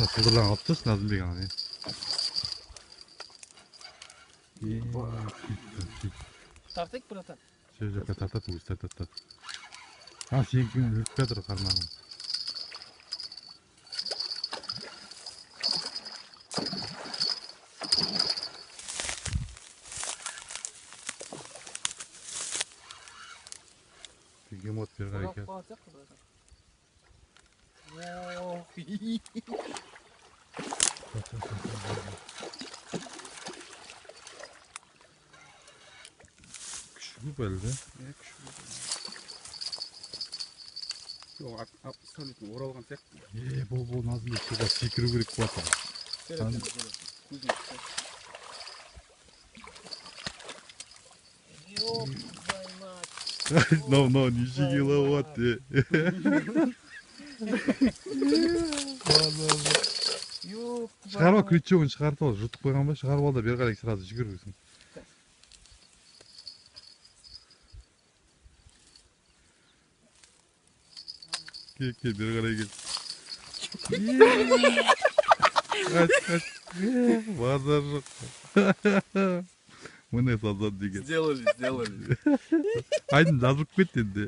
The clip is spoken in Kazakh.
Осына сылдырларын алып тасташы, Назымбек, ана. Тартайық, братан. Все жаққа тартады, өзі тартады. А, сенікін іліп жатыр қармағын. Бегемот бері қарай Оралып кел. қалған сияқты, братан. Күші көп әлі де. Иә, күші көп. Жоқ, пистолеттің оралған сияқты. Е, бол, бол, Назымбек, суға секіру керек болады. Көзіне түсті. Ёб твою мать. Мынау, мынау неше кило болады? Ёб Шығарып ал, крючогын шығарып ал, жұтып қойған ба? Шығарып ал да бері қарай сразу жүгір өзің. Кел, кел, бері қарай кел. Қаш, қаш. Базар жоқ. Міне сазан деген. Сделали, сделали. Айдын жазылып кетті енді.